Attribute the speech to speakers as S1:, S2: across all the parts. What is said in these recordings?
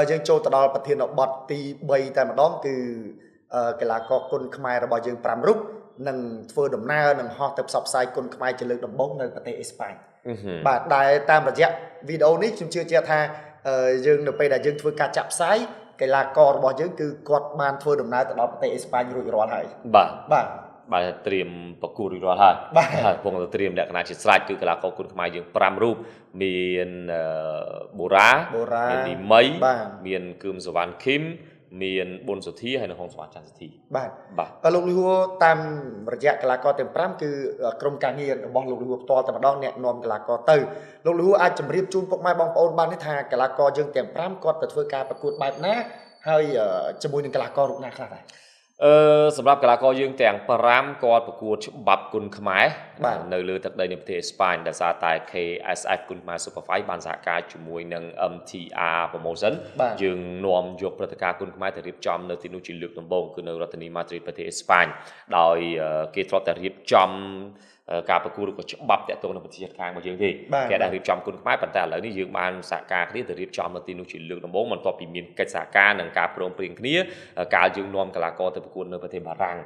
S1: យើងចូលទៅដល់ប្រធានបទទី3តែម្ដងគឺកីឡាករគុនខ្មែររបស់យើង5រូបនឹងធ្វើដំណើរនឹងហោះទៅផ្សព្វផ្សាយគុនខ្មែរជាលើកដំបូងនៅប្រទេសអេស្ប៉ាញបាទដែលតាមរយៈវីដេអូនេះខ្ញុំជឿជាក់ថាយើងនៅពេលដែលយើងធ្វើការចាក់ផ្សាយកីឡាកររបស់យើងគឺគាត់បានធ្វើដំណើរទៅដល់ប្រទេសអេស្ប៉ាញរួចរាល់ហើយ
S2: បាទ
S1: បាទ
S2: បាទត្រៀមប្រកួតរួចរាល់ហើយ
S1: បាទ
S2: កំពុងតែត្រៀមលក្ខណៈជាស្រេចគឺកីឡាករគុនខ្មែរយើង5រូបមានបូរ៉ាមានឌីមីមានគឹមសវណ្ណឃីមមានប៊ុនសុធាហើយនិងហុងសវណ្ណច័ន្ទសុធី
S1: បាទបាទលោកលីហួរតាមរយៈកីឡាករទាំង5គឺក្រុមការងាររបស់លោកលីហួរផ្ទាល់តែម្ដងអ្នកនាំកីឡាករទៅលោកលីហួរអាចជម្រាបជូនពុកម៉ែបងប្អូនបានទេថាកីឡាករយើងទាំង5គាត់ទៅធ្វើការប្រកួតបែបណាហើយជាមួយនឹងកីឡាកររូបណាខ្លះដែរ
S2: សម្រាប់កីឡាករយើងទាំង5គាត់ប្រកួតច្បាប់គុនខ្មែរនៅលើទឹកដីនៃប្រទេសអេស្ប៉ាញដោយសារតែ KSF គុនខ្មែរ Super Fight បានសហការជាមួយនឹង MTR Promotion យើងនាំយកព្រឹត្តិការណ៍គុនខ្មែរទៅរៀបចំនៅទីនោះជាលើកដំបូងគឺនៅរដ្ឋធានីម៉ាឌ្រីតប្រទេសអេស្ប៉ាញដោយគេធ្លាប់តែរៀបចំការប្រកួតឬក៏ច្បាប់តាក់ទងនឹងប្រទេសជិតខាងរបស់យើងទេគេដែលរៀបចំគុនខ្មែរប៉ុន្តែឥឡូវនេះយើងបានសហការគ្នាទៅរៀបចំនៅទីនោះជាលើកដំបូងបន្ទាប់ពីមានកិច្ចសហការនិងការព្រមព្រៀងគ្នាកាលយើងនាំកីឡាករទៅប្រកួតនៅប្រទេសបារាំង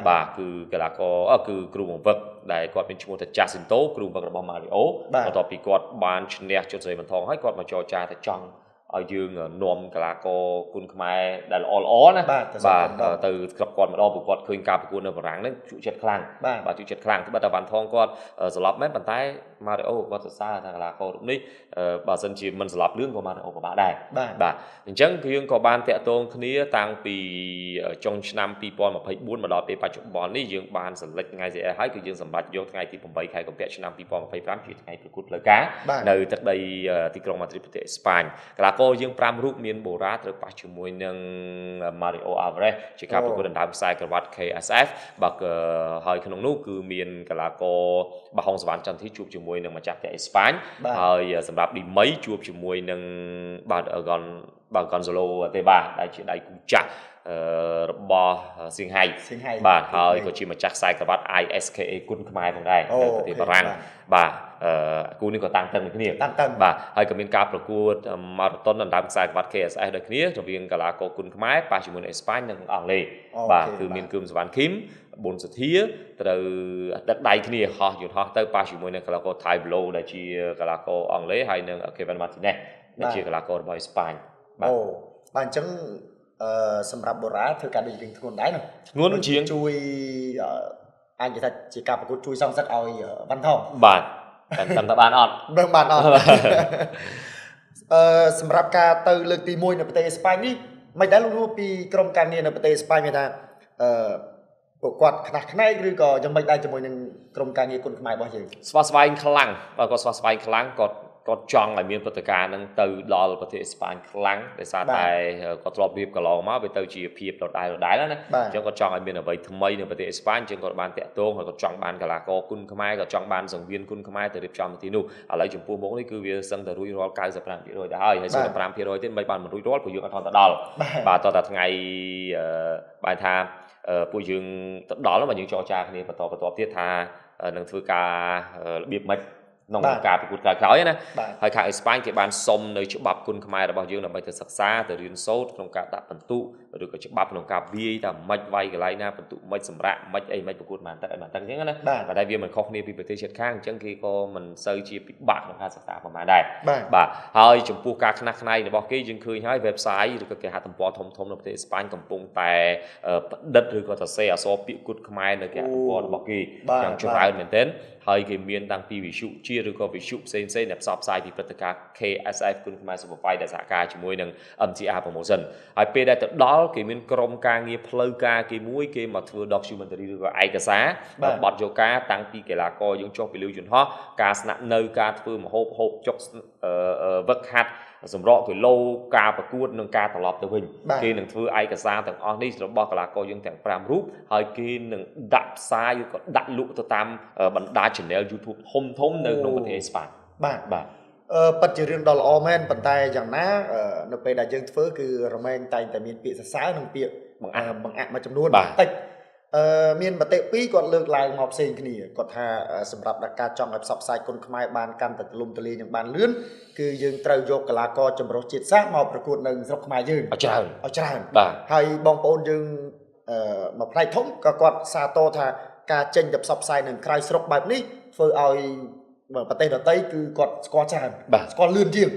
S2: បាទគឺកីឡាករគឺគ្រូបង្វឹកដែលគាត់មានឈ្មោះថាចាស៊ីនតូគ្រូបង្វឹករបស់ម៉ារីអូបន្ទាប់ពីគាត់បានឈ្នះជុតសេរីបន្ថងហើយគាត់មកចរចាទៅចង់ឲ្យយើងនាំកីឡាករគុនខ្មែរដែលល្អល្អណាបាទទៅស្រុកគាត់ម្ដងព្រោះគាត់ឃើញការប្រកួតនៅបារាំងហ្នឹងជក់ចិត្តខ្លាំងបាទជក់ចិត្តខ្លាំងត្បិតតែវ៉ាន់ថងគាត់ស្លាប់មែនប៉ុន្តែម៉ារីអូគាត់សរសើរថាកីឡាកររូបនេះបើសិនជាមិនស្លាប់លឿនក៏ម៉ារីអូពិបាកដែរបាទអញ្ចឹងគឺយើងក៏បានតាក់ទងគ្នាតាំងពីចុងឆ្នាំ2024មកដល់ពេលបច្ចុប្បន្ននេះយើងបានសម្រេចថ្ងៃ CL ហើយគឺយើងសម្រេចយកថ្ងៃទី8ខែកុម្ភៈឆ្នាំ2025ជាថ្ងៃប្រកួតផ្លូវការនៅទឹកដីទីក្រុងម៉ាឌ្រីតប្រទេសអេស្ប៉ាញកីឡាករយើង5រូបមានបូរ៉ាត្រូវប៉ះជាមួយនឹង Mario Alvarez ជាការប្រកួតដណ្ដើមខ្សែក្រវ៉ាត់ KSF បាទហើយក្នុងនោះគឺមានកីឡាករបាហុងសវណ្ណចន្ទធីជួបជាមួយនឹងម្ចាស់ផ្ទះអេស្ប៉ាញហើយសម្រាប់ឌីមីជួបជាមួយនឹងបាទហ្គន់ហ្សាឡូទេបាដែលជាដៃគូចាស់របស់សៀងហៃបាទហើយក៏ជាម្ចាស់ខ្សែក្រវ៉ាត់ ISKA គុនខ្មែរផងដែរនៅប្រទេសបារាំងបាទគូនេះក៏តាំងតឹងដូចគ្នា
S1: តាំងតឹង
S2: បាទហើយក៏មានការប្រកួតម៉ារ៉ាតុនដណ្ដើមខ្សែក្រវ៉ាត់ KSS ដូចគ្នារវាងកីឡាករគុនខ្មែរប៉ះជាមួយនឹងអេស្ប៉ាញនិងអង់គ្លេសបាទគឺមានគឹមសវណ្ណឃីមប៊ុនសុធាត្រូវដឹកដៃគ្នាហោះយន្តហោះទៅប៉ះជាមួយនឹងកីឡាករថៃប្លូដែលជាកីឡាករអង់គ្លេសហើយនិង Kevin Martinez ដែលជាកីឡាកររបស់អេស្ប៉ាញ
S1: បាទអូបាទអញ្ចឹងសម្រាប់បូរ៉ាធ្វើការដូចរៀងធ្ងន់ដែរណា
S2: ធ្ងន់ជាង
S1: ជួយអាចនិយាយថាជាការប្រកួតជួយសងសឹកឲ្យវ៉ាន់ថង
S2: បាទតែតើបានអត់
S1: ដឹងបានអត់សម្រាប់ការទៅលើកទី1នៅប្រទេសអេស្ប៉ាញនេះមិនដែលលោកពីក្រុមការងារនៅប្រទេសអេស្ប៉ាញមានថាពួកគាត់ខ្នះខ្នែងឬក៏យ៉ាងម៉េចដែរជាមួយនឹងក្រុមការងារគុនខ្មែររបស់យើង
S2: ស្វះស្វែងខ្លាំងបាទគាត់ស្វះស្វែងខ្លាំងគាត់ចង់ឲ្យមានព្រឹត្តិការណ៍ហ្នឹងទៅដល់ប្រទេសអេស្ប៉ាញខ្លាំងដោយសារតែគាត់ធ្លាប់រៀបកន្លងមកវាទៅជាភាពដដែលណាអញ្ចឹងគាត់ចង់ឲ្យមានអ្វីថ្មីនៅប្រទេសអេស្ប៉ាញអញ្ចឹងគាត់បានតាក់ទងហើយគាត់ចង់បានកីឡាករគុនខ្មែរគាត់ចង់បានសង្វៀនគុនខ្មែរទៅរៀបចំទីនោះឥឡូវចំពោះមុខនេះគឺវាសឹងតែរួចរាល់ 95% ទៅហើយហើយ 05% ទៀតមិនបានមិនរួចរាល់ព្រោះយើងអត់ថនទៅដល់បាទតោះតែថ្ងៃបែរថាពួកយើងទៅដល់មកយើងចរចាគ្នាបន្តបន្ទាប់ទៀតថានឹងធ្វើការរបៀបម៉េចក្នុងការប្រកួតក្រោយៗណាហើយខាងអេស្ប៉ាញគេបានសុំនៅច្បាប់គុនខ្មែររបស់យើងដើម្បីទៅសិក្សាទៅរៀនសូត្រក្នុងការដាក់ពិន្ទុឬក៏ច្បាប់ក្នុងការវាយថាម៉េចវាយកន្លែងណាពិន្ទុម៉េចសម្រាប់ម៉េចអីម៉េចប្រកួតបានទឹកអីបានទឹកអញ្ចឹងណាប៉ុន្តែវាមិនខុសគ្នាពីប្រទេសជិតខាងអញ្ចឹងគេក៏មិនសូវជាពិបាកក្នុងការសិក្សាប្រហែលដែរបាទហើយចំពោះការខ្នះខ្នែងរបស់គេយើងឃើញហើយ website ឬក៏គេហទំព័រធំៗនៅប្រទេសអេស្ប៉ាញកំពុងតែផ្ដិតឬក៏សរសេរអក្សរពាក្យគុតខ្មែរនៅគេហទំព័ររបស់គេយ៉ាងច្រើនមែនទែនហើយគេមានតាំងពីវិទ្យុជាឬក៏វិទ្យុផ្សេងៗដែលផ្សព្វផ្សាយពីព្រឹត្តិការណ៍ KSF គុនខ្មែរ Super Fight ដែលសហការជាមួយនឹង MTR Promotion ហើយពេលដែលទៅដល់គេមានក្រុមការងារផ្លូវការគេមួយគេមកធ្វើ documentary ឬក៏ឯកសារបទយកការតាំងពីកីឡាករយើងចុះពីលើយន្តហោះការស្នាក់នៅការធ្វើម្ហូបហូបចុកវឹកហាត់សម្រកគីឡូការប្រកួតនិងការត្រឡប់ទៅវិញគេនឹងធ្វើឯកសារទាំងអស់នេះរបស់កីឡាករយើងទាំង5រូបហើយគេនឹងដាក់ផ្សាយឬក៏ដាក់លក់ទៅតាមបណ្ដា channel YouTube ធំៗនៅក្នុងប្រទេសអេស្ប៉ាញ
S1: បាទបាទពិតជារឿងដ៏ល្អមែនប៉ុន្តែយ៉ាងណានៅពេលដែលយើងធ្វើគឺរមែងតែងតែមានពាក្យសរសើរនិងពាក្យបង្អាក់មួយចំនួនបន្តិច មានមតិពីរគាត់លើកឡើងមកផ្សេងគ្នាគាត់ថាសម្រាប់ការចង់ឲ្យផ្សព្វផ្សាយគុនខ្មែរបានកាន់តែទូលំទូលាយនិងបានលឿនគឺយើងត្រូវយកកីឡាករចម្រុះជាតិសាសន៍មកប្រកួតនៅស្រុកខ្មែរយើងឲ្យច្រើនបាទហើយបងប្អូនយើងមួយផ្នែកធំក៏គាត់សាទរថាការចេញទៅផ្សព្វផ្សាយនៅក្រៅស្រុកបែបនេះធ្វើឲ្យប្រទេសដទៃគឺគាត់ស្គាល់ច្រើនស្គាល់លឿនជាង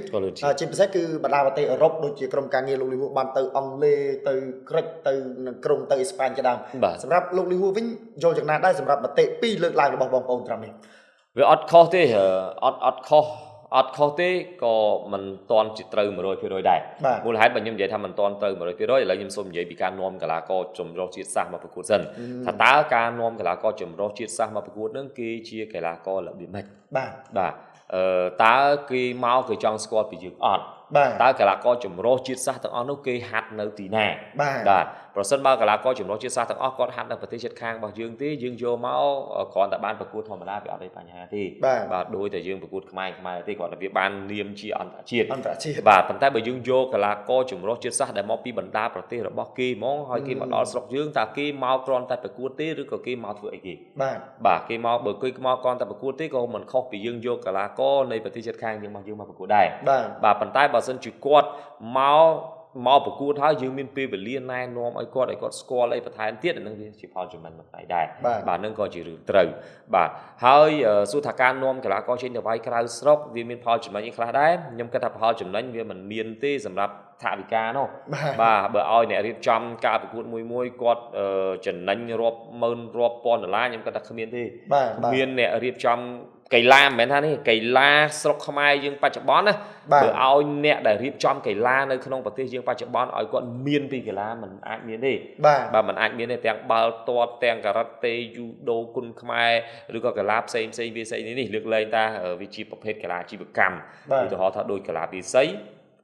S1: ជាពិសេសគឺបណ្ដាប្រទេសអឺរ៉ុបដូចជាក្រុមការងារលោកលីហួរបានទៅអង់គ្លេសទៅក្រិចទៅនឹងក្រុងទៅអេស្ប៉ាញជាដើមសម្រាប់លោកលីហួរវិញយល់យ៉ាងណាដែរសម្រាប់មតិពីរលើកឡើងរបស់បងប្អូនត្រង់នេះ
S2: វាអត់ខុសទេអត់ខុសទេក៏មិនទាន់ជាត្រូវ 100% ដែរមូលហេតុបើខ្ញុំនិយាយថាមិនទាន់ត្រូវ 100% ឥឡូវខ្ញុំសូមនិយាយពីការនាំកីឡាករចម្រុះជាតិសាសន៍មកប្រកួតសិនថាតើការនាំកីឡាករចម្រុះជាតិសាសន៍មកប្រកួតនឹងគេជាកីឡាកររបៀបម៉េចបាទតើគេមកគេចង់ស្គាល់ពីយើងអត់តើកីឡាករចម្រុះជាតិសាសន៍ទាំងអស់នោះគេហាត់នៅទីណាបាទប្រសិនបើកីឡាករចម្រុះជាតិសាសន៍ទាំងអស់គាត់ហាត់នៅប្រទេសជិតខាងរបស់យើងទេយើងយកមកគ្រាន់តែបានប្រកួតធម្មតាវាអត់ទេបញ្ហាទេបាទដោយតែយើងប្រកួតខ្មែរទេគ្រាន់តែវាបាននាមជាអន្តរជាតិបាទប៉ុន្តែបើយើងយកកីឡាករចម្រុះជាតិសាសន៍ដែលមកពីបណ្ដាប្រទេសរបស់គេហ្មងហើយគេមកដល់ស្រុកយើងតើគេមកគ្រាន់តែប្រកួតទេឬក៏គេមកធ្វើអីគេបាទគេមកបើគេមកគ្រាន់តែប្រកួតទេក៏មិនខុសពីយើងយកកីឡាករនៃប្រទេសជិតខាងយើងមកប្រកួតដែរបាទប៉ុន្តែបើសិនជាគាត់មកប្រកួតហើយយើងមានពេលវេលាណែនាំឲ្យគាត់ស្គាល់អីបន្ថែមទៀតអានឹងវាជាផលចំណេញមួយផ្នែកដែរបាទនឹងក៏ជារឿងត្រូវបាទហើយសួរថាការនាំកីឡាករចេញទៅវាយក្រៅស្រុកវាមានផលចំណេញអីខ្លះដែរខ្ញុំគិតថាផលចំណេញវាមិនមានទេសម្រាប់ថវិកានោះបាទបើឲ្យអ្នករៀបចំការប្រកួតមួយគាត់ចំណេញរាប់ម៉ឺនរាប់ពាន់ដុល្លារខ្ញុំគិតថាគ្មានទេមានអ្នករៀបចំកីឡាមិនមែនថានេះកីឡាស្រុកខ្មែរយើងបច្ចុប្បន្នណាបើឲ្យអ្នកដែលរៀបចំកីឡានៅក្នុងប្រទេសយើងបច្ចុប្បន្នឲ្យគាត់មានពីកីឡាមិនអាចមានទេបាទមិនអាចមានទេទាំងបាល់ទាត់ទាំងការ៉ាតេយូដូគុនខ្មែរឬក៏កីឡាផ្សេងវាស្អីនេះលើកលែងតាវាជាប្រភេទកីឡាអាជីវកម្មឧទាហរណ៍ថាដូចកីឡាវាសី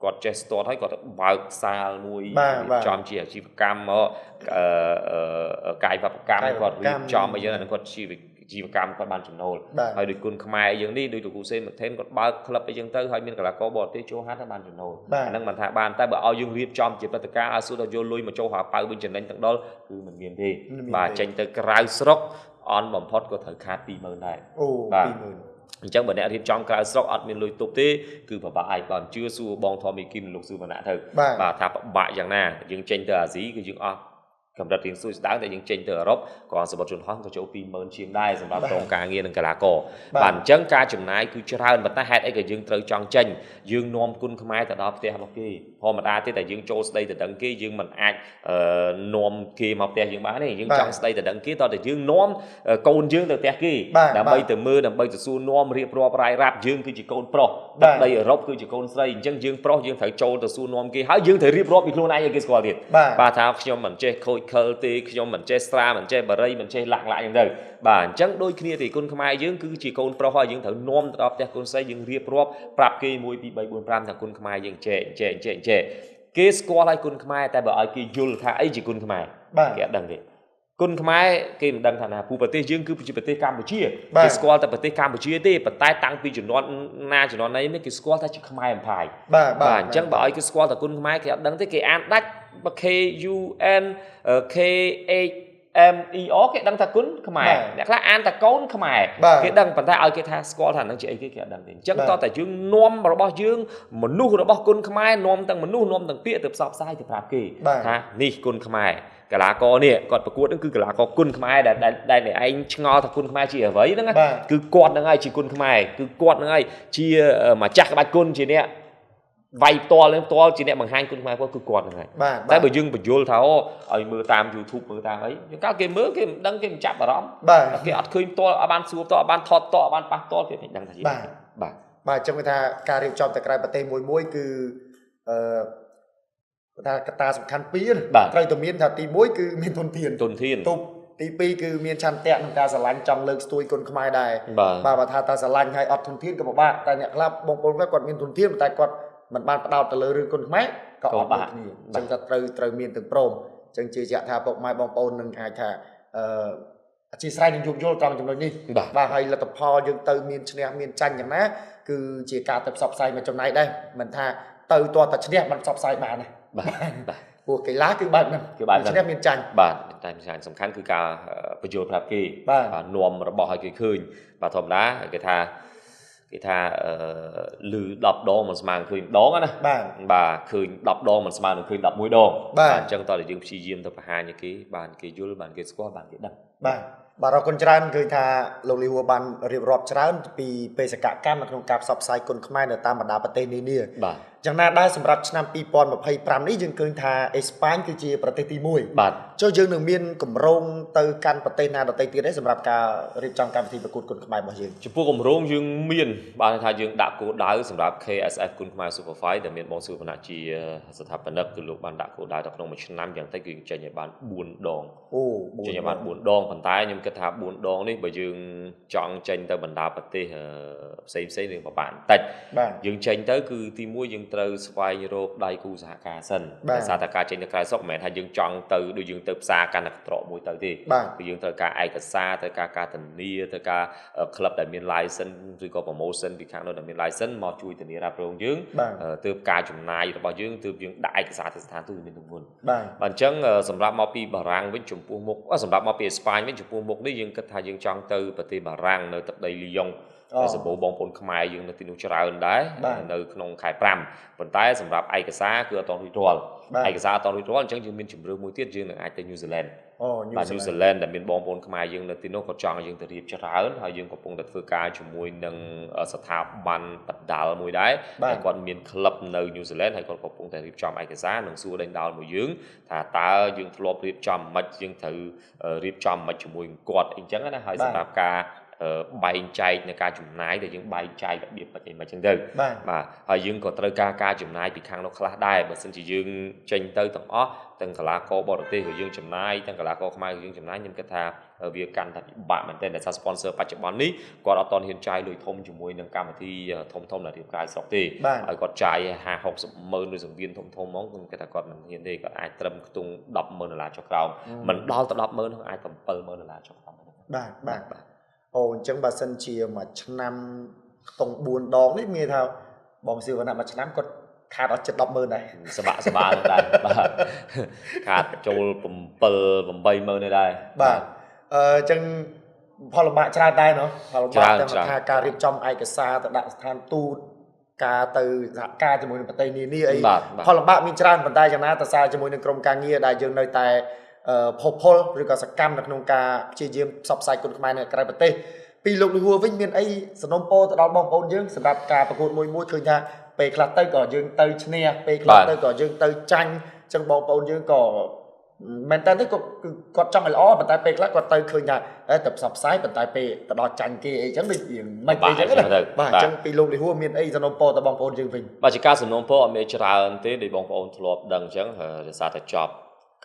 S2: គាត់ចេះស្ទាត់ហើយគាត់បើកសាលមួយរៀបចំជាអាជីវកម្មកាយវប្បកម្មគាត់រៀបចំអីចឹងអានឹងគាត់ជីវកម្មគាត់បានចំណូលហើយដូចគុណខ្មែរយើងនេះដូចលោកគ្រូសេនម៉ាថេនគាត់បើកក្លឹបអីចឹងទៅហើយមានកីឡាករបរទេសចូលហាត់បានចំណូលអាហ្នឹងមិនថាបានតែបើឲ្យយើងរៀបចំជាព្រឹត្តិការណ៍ឲ្យសួរថាយកលុយមកចូលហៅប៉ៅវិញចំណេញទាំងដល់គឺមិនមានទេបាទចេញទៅក្រៅស្រុកអន់បំផុតក៏ត្រូវខាត 20000 ដែរអូ 20000 អញ្ចឹងបើអ្នករៀបចំក្រៅស្រុកអត់មានលុយទប់ទេគឺពិបាកឯងបើមិនជឿសួរបងធម្មីគីមលោកសួរវណ្ណៈទៅបាទថាពិបាកយ៉ាងណាយើងចេញទៅអាស៊ីគឺយើងអស់កម្រិតរៀងសួយស្ដាងតែយើងចេញទៅអឺរ៉ុបគ្រាន់សម្បត្តិយន្តហោះក៏ចូល 20000 ជាងដែរសម្រាប់ក្រុមការងារនិងកីឡាករបាទអញ្ចឹងការចំណាយគឺច្រើនប៉ុន្តែហេតុអីក៏យើងត្រូវចង់ចេញយើងនាំគុណខ្មែរទៅដល់ផ្ទះរបស់គេធម្មតាទេតែយើងចូលស្ដីទៅដឹងគេយើងមិនអាចនាំគេមកផ្ទះយើងបានទេយើងចង់ស្ដីទៅដឹងគេតោះតែយើងនាំកូនយើងទៅផ្ទះគេដើម្បីទៅមើលដើម្បីទៅសួរនាំរៀបរាប់រាយរាប់យើងគឺជាកូនប្រុសទឹកដីអឺរ៉ុបគឺជាកូនស្រីអញ្ចឹងយើងប្រុសយើងត្រូវចូលទៅសួរនាំគេហើយយើងត្រូវរៀបរាប់ពីខ្លួនឯងឲ្យគេស្គាល់ទៀតបាទថាខ្ញុំមិនចេះខូចខលទេខ្ញុំមិនចេះស្រាមិនចេះបារីមិនចេះលាក់អញ្ចឹងទៅបាទអញ្ចឹងដូចគ្នាទេគុណខ្មែរយើងគឺជាកូនប្រុសហើយយើងត្រូវនាំទៅដល់ផ្ទះកូនស្រីយើងរៀបរាប់ប្រាប់គេ1 2 3 4 5ថាគុណខ្មែរយើងចេះចេះចេះចេះគេស្គាល់ហើយគុណខ្មែរតែបើឲ្យគេយល់ថាអីជាគុណខ្មែរគេអត់ដឹងទេគុណខ្មែរគេមិនដឹងថាណាព្រោះប្រទេសយើងគឺជាប្រទេសកម្ពុជាគេស្គាល់តែប្រទេសកម្ពុជាទេប៉ុន្តែតាំងពីជំនាន់ណាជំនាន់ណីនេះគេស្គាល់ថាជាខ្មែរអម្ផាយបាទអញ្ចឹងបើឲ្យគេស្គាល់តែគុណខ្មែរគេអត់ដឹងទេគេអានដាច់ K U N K H M E O គេដឹងថាគុណខ្មែរអ្នកខ្លះអានតែកូនខ្មែរគេដឹងប៉ុន្តែឲ្យគេថាស្គាល់ថានឹងជាអីគេគេអត់ដឹងទេអញ្ចឹងតោះតែយើងនាំរបស់យើងមនុស្សរបស់គុណខ្មែរនាំទាំងមនុស្សនាំទាំងពាក្យទៅផ្សព្វផ្សាយទៅប្រាប់គេថានេះគុណខ្មែរកីឡាករនេះគាត់ប្រកួតនឹងគឺកីឡាករគុណខ្មែរដែលដែលឯងឆ្ងល់ថាគុណខ្មែរជាអ្វីហ្នឹងគឺគាត់ហ្នឹងហើយជាគុណខ្មែរគឺគាត់ហ្នឹងហើយជាម្ចាស់ក្បាច់គុណជាអ្នកវាយផ្ទាល់នឹងផ្ទាល់ជាអ្នកបង្ហាញគុណខ្មែរគាត់គឺគាត់ហ្នឹងហើយតែបើយើងបញ្យល់ថាអូឲ្យមើលតាម YouTube មើលតាមអីយើងកាលគេមើលគេមិនដឹងគេមិនចាប់អារម្មណ៍គេអត់ឃើញផ្ទាល់អត់បានសួរផ្ទាល់អត់បានថតផ្ទាល់អត់បានប៉ះផ្ទាល់គេមិនដឹងថាជាបាទ
S1: បាទអញ្ចឹងគេថាការរៀបចំទៅក្រៅប្រទេសមួយគឺអឺថាកត្តាសំខាន់ពីរត្រូវតែមានថាទី1គឺមានធនធានទប់ទី2គឺមានឆន្ទៈក្នុងការស្រឡាញ់ចង់លើកស្ទួយគុណខ្មែរដែរបាទបើថាតាស្រឡាញ់ហើយអត់ធនធានក៏ពិបាកតែអ្នកខ្លះបងប្អូនគាត់មានធនធានតែគាត់មិនបានផ្ដោតទៅលើរឿងគុណខ្មែរក៏អត់ដូចគ្នាអញ្ចឹងថាត្រូវមានទាំងព្រមអញ្ចឹងជឿជាក់ថាពុកម៉ែបងប្អូននឹងអាចថាអធិស្ឋាននឹងយោគយល់ត្រង់ចំណុចនេះបាទហើយលទ្ធផលយើងទៅមានឈ្នះមានចាញ់យ៉ាងណាគឺជាការទៅផ្សព្វផ្សាយមួយចំណែកដែរមិនថាទៅទាល់តែឈ្នះមិនផ្សព្វផ្សាយបានទេបាទព្រោះកីឡាគឺបែបហ្នឹងឈ្នះមានចាញ់
S2: បាទ តែសំខាន់គឺការបញ្យល់ប្រាប់គេបាទនាំរបស់ឲ្យគេឃើញបាទធម្មតាគេថាលឺ10ដងមិនស្មើនឹងឃើញម្ដងណាបាទឃើញ10ដងមិនស្មើនឹងឃើញ11ដងបាទអញ្ចឹងតើយើងព្យាយាមទៅបង្ហាញឲ្យគេបានគេយល់បានគេស្គាល់បានគេដឹង
S1: បាទបាទអរគុណច្រើនឃើញថាលោកលីហួរបានរៀបរាប់ច្រើនពីបេសកកម្មនៅក្នុងការផ្សព្វផ្សាយគុណខ្មែរនៅតាមបណ្ដាប្រទេសនានា
S2: បាទ
S1: យ៉ាងណាដែរសម្រាប់ឆ្នាំ2025នេះយើងឃើញថាអេស្ប៉ាញគឺជាប្រទេសទី1
S2: បាទ
S1: ចុះយើងនឹងមានគម្រោងទៅកាន់ប្រទេសណាដទៃទៀតទេសម្រាប់ការរៀបចំកម្មវិធីប្រកួតគុណខ្មែររបស់យើង
S2: ចំពោះគម្រោងយើងមានបានថាយើងដាក់គោលដៅសម្រាប់ KSF គុណខ្មែរ Super Fight ដែលមានបងសុវណ្ណៈជាស្ថាបនិកគឺលោកបានដាក់គោលដៅទៅក្នុងមួយឆ្នាំយ៉ាងតិចគឺចេញឲ្យបាន4ដង
S1: អូ
S2: ចេញឲ្យបាន4ដងប៉ុន្តែខ្ញុំគិតថា4ដងនេះបើយើងចង់ចេញទៅបណ្ដាប្រទេសផ្សេងៗនឹងពិបាកបន្តិចយើងចេញទៅគឺទី1យើងត្រូវស្វែងរកដៃគូសហការសិនដោយសារតែការចេញទៅក្រៅស្រុកមិនមែនថាយើងចង់ទៅដូចយើងទៅផ្សារកាន់តែត្រកមួយទៅទេគឺយើងត្រូវការឯកសារត្រូវការការធានាត្រូវការក្លឹបដែលមាន license ឬក៏ promotion ពីខាងនោះដែលមាន license មកជួយធានារ៉ាប់រងយើងទើបការចំណាយរបស់យើងទើបយើងដាក់ឯកសារទៅស្ថានទូតមានទម្ងន់
S1: បាទ
S2: អញ្ចឹងសម្រាប់មកពីបារាំងវិញចំពោះមុខសម្រាប់មកពីអេស្ប៉ាញវិញចំពោះមុខនេះយើងគិតថាយើងចង់ទៅប្រទេសបារាំងនៅទឹកដីលីយ៉ុងសម្បូរបងប្អូនខ្មែរយើងនៅទីនោះច្រើនដែរនៅក្នុងខែ5ប៉ុន្តែសម្រាប់ឯកសារគឺអត់ទាន់រួចរាល់ឯកសារអត់ទាន់រួចរាល់អញ្ចឹងយើងមានជម្រើសមួយទៀតយើងនឹងអាចទៅញូហ្សេឡង់បាទញូហ្សេឡង់ដែលមានបងប្អូនខ្មែរយើងនៅទីនោះក៏ចង់ឲ្យយើងទៅរៀបច្រើនហើយយើងកំពុងតែធ្វើការជាមួយនឹងស្ថាប័នបដាល់មួយដែរដែលគាត់មានក្លឹបនៅញូហ្សេឡង់ហើយគាត់កំពុងតែរៀបចំឯកសារនិងសួរដេញដោលមួយយើងថាតើយើងធ្លាប់រៀបចំមិនយើងត្រូវរៀបចំមិនជាមួយគាត់អីចឹងណាហើយសម្រាប់ការបែងចែកនៅការចំណាយដែលយើងបែងចែករបៀបអីមិនចឹងទៅបាទហើយយើងក៏ត្រូវការការចំណាយពីខាងនោះខ្លះដែរបើសិនជាយើងចេញទៅទាំងអស់ទាំងកីឡាករបរទេសក៏យើងចំណាយទាំងកីឡាករខ្មែរក៏យើងចំណាយខ្ញុំគិតថាវាកាន់តែពិបាកមែនទែនដោយសារ sponsor បច្ចុប្បន្ននេះគាត់អត់ទាន់ហ៊ានចាយលុយធំជាមួយនឹងកម្មវិធីធំៗដែលរៀបក្រៅស្រុកទេហើយគាត់ចាយ50 60ម៉ឺនឬសង្វៀនធំៗហ្មងខ្ញុំគិតថាគាត់មិនហ៊ានទេគាត់អាចត្រឹមខ្ទង់100000ដុល្លារចុះក្រោមមិនដល់ទៅ100000ហ្នឹងអាច70000ដុល្លារចុះក្រោម
S1: បាទបាទអូអញ្ចឹងបើសិនជាមួយឆ្នាំខ្ទង់4ដងនេះមានថាបងស៊ីវណ្ណៈមួយឆ្នាំគាត់ខាតអស់ជិត100000ដែរ
S2: សបាក់សបាដែរបាទខាតចូល7 80000នេះដែរ
S1: បាទអញ្ចឹងផលលំបាកច្រើនដែរណោះផលលំបាកទាំងថាការរៀបចំឯកសារទៅដាក់ស្ថានទូតការទៅសហការជាមួយនឹងប្រទេសនានាអីផលលំបាកមានច្រើនប៉ុន្តែយ៉ាងណាតើសារជាមួយនឹងក្រុមការងារដែលយើងនៅតែផុសផុលឬក៏សកម្មនៅក្នុងការព្យាយាមផ្សព្វផ្សាយគុណខ្មែរនៅក្រៅប្រទេសពីលោកលីហួរវិញមានអីសំណូមពរទៅដល់បងប្អូនយើងសម្រាប់ការប្រកួតមួយមួយឃើញថាពេលខ្លះទៅក៏យើងទៅឈ្នះពេលខ្លះទៅក៏យើងទៅចាញ់អញ្ចឹងបងប្អូនយើងក៏មែនតើទៅគាត់ចង់ឲ្យល្អប៉ុន្តែពេលខ្លះគាត់ទៅឃើញថាទៅផ្សព្វផ្សាយប៉ុន្តែពេលទៅដល់ចាញ់គេអីចឹងដូចមិនអីចឹងណាបាទអញ្ចឹងពីលោកលីហួរមានអីសំណូមពរទៅបងប្អូនយើងវិញ
S2: បាទជាការសំណូមពរអត់មានច្រើនទេដូចបងប្អូនធ្លាប់ដឹងអញ្ចឹងដោយសារតែចប់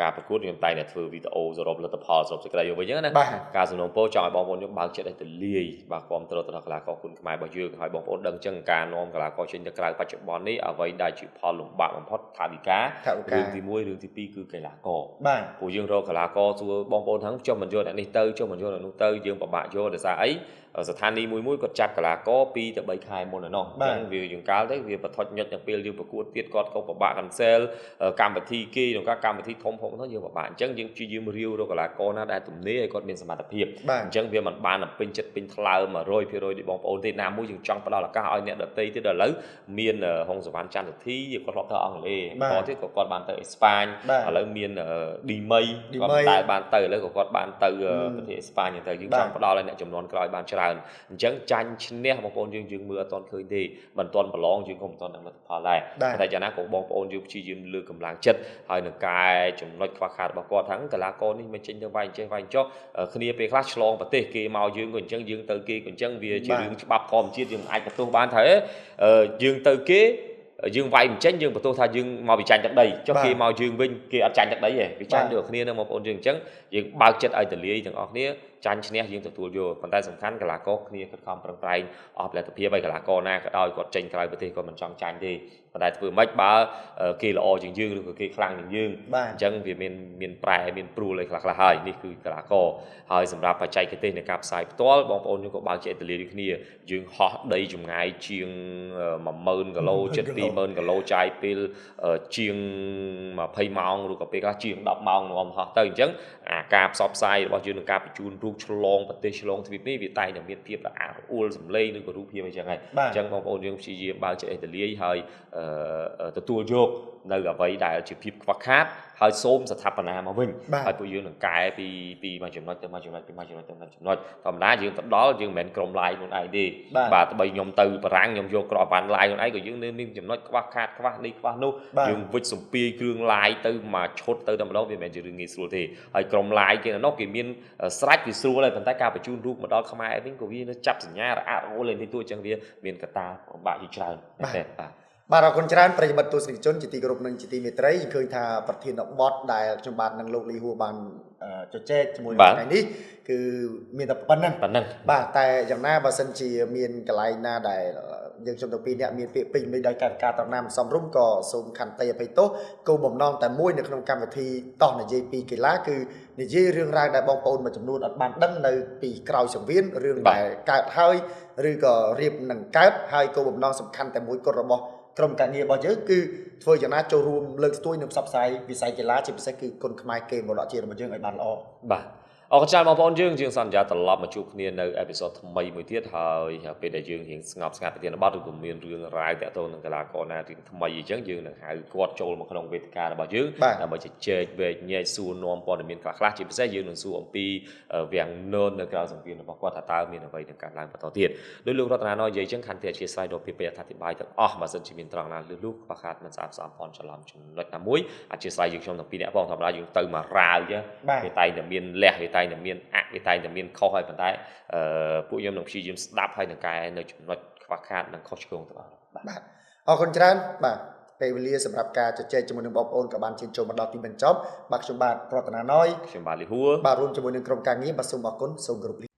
S2: ការប្រកួតខ្ញុំតែងតែធ្វើវីដេអូសរុបលទ្ធផលសរុបសេចក្តីយកវិញហ្នឹងណាការសំណូមពរចង់ឲ្យបងប្អូនយើងបើកចិត្តឲ្យទលាយបាទគាំទ្រទៅដល់កីឡាករគុណខ្មែររបស់យើងហើយបងប្អូនដឹងចឹងការនាំកីឡាករចេញទៅក្រៅបច្ចុប្បន្ននេះអ្វីដែលជាផលលំបាកបំផុតថវិការឿងទី1រឿងទី2គឺកីឡាករ
S1: បាទ
S2: ព្រោះយើងរកកីឡាករសួរបងប្អូនហ្នឹងចុះមិនយកអ្នកនេះទៅចុះមិនយកអ្នកនោះទៅយើងពិបាកយកដោយសារអីស្ថានីយ៍មួយៗគាត់ចាប់កីឡាករ2ទៅ3ខែមុនឯណោះអញ្ចឹងវាយើងកាលទៅវាបន្ថុចញុចដល់ពេលយើងប្រកួតទៀតគាត់ក៏ពិបាក cancel កម្មវិធីគេក្នុងការកម្មវិធីធំផងទៅយើងពិបាកអញ្ចឹងយើងព្យាយាមរាវរកកីឡាករណាដែលទំនេរឲ្យគាត់មានសមត្ថភាពអញ្ចឹងវាមិនបានពេញចិត្តពេញថ្លើម100%ដូចបងប្អូនទេណាមួយយើងចង់ផ្ដល់ឱកាសឲ្យអ្នកដទៃទៀតដល់ឥឡូវមានហុងសវណ្ណចន្ទរិទ្ធីគាត់ធ្លាប់ទៅអង់គ្លេសបន្តទៀតក៏គាត់បានទៅអេស្ប៉ាញឥឡូវមានឌីមីគាត់តែបានទៅឥឡូវក៏គាត់បានទៅប្រទេសអេស្ប៉ាញអញ្ចឹងទៅយើងចង់ផ្ដល់ឲ្យអ្នកចំនួនក្រោយបានច្រើនអញ្ចឹងចាញ់ឈ្នះបងប្អូនយើងយើងមើលអត់ទាន់ឃើញទេមិនទាន់ប្រឡងយើងក៏មិនទាន់ដឹងលទ្ធផលដែរតែយ៉ាងណាក៏បងប្អូនយើងព្យាយាមលើកកម្លាំងចិត្តហើយនឹងកែចំណុចខ្វះខាតរបស់គាត់ថាកីឡាករនេះមិនចេញទៅវាយចេះវាយចុះគ្នាពេលខ្លះឆ្លងប្រទេសគេមកយើងក៏អញ្ចឹងយើងទៅគេក៏អញ្ចឹងវាជារឿងច្បាប់ធម្មជាតិយើងអាចបន្ទោសបានថាយើងទៅគេយើងវាយមិនចេញយើងបន្ទោសថាយើងមកពីចាញ់ទឹកដីចុះគេមកយើងវិញគេអត់ចាញ់ទឹកដីទេវាចាញ់ដូចគ្នានឹងបងប្អូនយើងអញ្ចឹងយើងបើកចិត្តឲ្យទលាយទាំងអស់គ្នា ចាញ់ឈ្នះយើងទទួលយកប៉ុន្តែសំខាន់កីឡាករគ្នាខិតខំប្រឹងប្រែងអស់លទ្ធភាពហើយកីឡាករណាក៏ដោយគាត់ចេញក្រៅប្រទេសគាត់មិនចង់ចាញ់ទេប៉ុន្តែធ្វើម៉េចបើគេល្អជាងយើងឬក៏គេខ្លាំងជាងយើងអញ្ចឹងវាមានប្រែមានព្រួលអីខ្លះៗហើយនេះគឺកីឡាករហើយសម្រាប់បច្ចេកទេសនៃការផ្សាយផ្ទាល់បងប្អូនយើងក៏បើកចេតលាដូចគ្នាយើងហោះដីចម្ងាយជាង10000គីឡូជិត20000គីឡូចាយពេលជាង20ម៉ោងឬក៏ពេលខ្លះជាង10ម៉ោងនាំហោះទៅអញ្ចឹងអាការផ្សព្វផ្សាយរបស់យើងនឹងការបញ្ជូនរូបឆ្លងប្រទេសឆ្លងទ្វីបនេះវាតែងតែមានភាពរអាក់រអួលសម្លេងឬក៏រូបភាពអីចឹងហើយអញ្ចឹងបងប្អូនយើងព្យាយាមបើកចេតលាហើយទទួលយកនៅអ្វីដែលជាភាពខ្វះខាតហើយសូមស្ថាបនាមកវិញហើយពួកយើងនឹងកែពីមួយចំណុចទៅមួយចំណុចពីមួយចំណុចទៅមួយចំណុចធម្មតាយើងទៅដល់យើងមិនមែនក្រុម live ខ្លួនឯងទេបាទទោះបីខ្ញុំទៅបារាំងខ្ញុំយកក្របវ៉ាន់ live ខ្លួនឯងក៏យើងនៅមានចំណុចខ្វះខាតខ្វះនេះខ្វះនោះយើងវិចសំពាយគ្រឿង live ទៅមួយឈុតទៅតែម្ដងវាមិនមែនជារឿងងាយស្រួលទេហើយក្រុម live គេនោះគេមានស្រេចវាស្រួលហើយប៉ុន្តែការបញ្ជូនរូបមកដល់ខ្មែរវិញក៏វានៅចាប់សញ្ញារអាក់រអួលលេងទីទួអញ្ចឹងវាមានកត្តាពិបាកជាច្រើនមែនទេបាទ
S1: បាទអរគុណច្រើនប្រិយមិត្តទស្សនិកជនជាទីគោរពនិងជាទីមេត្រីឃើញថាប្រធានបទដែលខ្ញុំបាទនិងលោកលីហួរបានជជែកជាមួយនឹងថ្ងៃនេះគឺមានតែប៉ុណ្្នឹងបាទតែយ៉ាងណាបើសិនជាមានកន្លែងណាដែលយើងខ្ញុំទាំងពីរនាក់មានពាក្យពេចន៍មិនដោយការត្រណាមសំរុំក៏សូមខន្តីអភ័យទោសគោលបំណងតែមួយនៅក្នុងកម្មវិធីតោះនិយាយពីកីឡាគឺនិយាយរឿងរ៉ាវដែលបងប្អូនមួយចំនួនអត់បានដឹងនៅពីក្រោយសង្វៀនរឿងដែលកើតហើយឬក៏រៀបនឹងកើតហើយគោលបំណងសំខាន់តែមួយគត់របស់ក្រុមការងាររបស់យើងគឺធ្វើយ៉ាងណាចូលរួមលើកស្ទួយនិងផ្សព្វផ្សាយវិស័យកីឡាជាពិសេសគឺគុនខ្មែរគេមរតកជាតិរបស់យើងឲ្យបានល្អ
S2: បាទអរគុណច្រើនបងប្អូនយើងសន្យាត្រឡប់មកជួបគ្នានៅអេពីសូតថ្មីមួយទៀតហើយពេលដែលយើងរៀងស្ងប់ស្ងាត់ប្រធានបទឬក៏មានរឿងរ៉ាវតាក់ទងនឹងកីឡាករណាទីថ្មីអញ្ចឹងយើងនឹងហៅគាត់ចូលមកក្នុងវេទិការបស់យើងដើម្បីជជែកវែកញែកសួរនាំព័ត៌មានខ្លះៗជាពិសេសយើងនឹងសួរអំពីវាំងនននៅក្រៅសង្វៀនរបស់គាត់ថាតើមានអ្វីនឹងកើតឡើងបន្តទៀតដោយលោករតនាណយនិយាយអញ្ចឹងខន្តីអធ្យាស្រ័យដល់ភាពអត្ថាធិប្បាយទាំងអស់បើសិនជាមានត្រង់ណាលឺលុះខ្វះខាតមិនស្អាតស្អំផងច្រឡំចំណុចណាមួយអធ្យាស្រ័យយើងខ្ញុំទាំងពីរនាក់ផងធម្មតាយើងទៅមករាវអញ្ចឹងវាតែងតែមានលះវាតែងតែមានអវាតែងតែមានខុសហើយប៉ុន្តែពួកខ្ញុំនឹងព្យាយាមស្ដាប់ហើយនឹងកែនៅចំណុចខ្វះខាតនិងខុសឆ្គងទាំងអស់
S1: បាទអរគុណច្រើនបាទពេលវេលាសម្រាប់ការជជែកជាមួយនឹងបងប្អូនក៏បានឈានចូលមកដល់ទីបញ្ចប់បាទខ្ញុំបាទរតនាណយ
S2: ខ្ញុំបាទលីហួរ
S1: បាទរួមជាមួយនឹងក្រុមការងារបាទសូមអរគុណសូមគោរព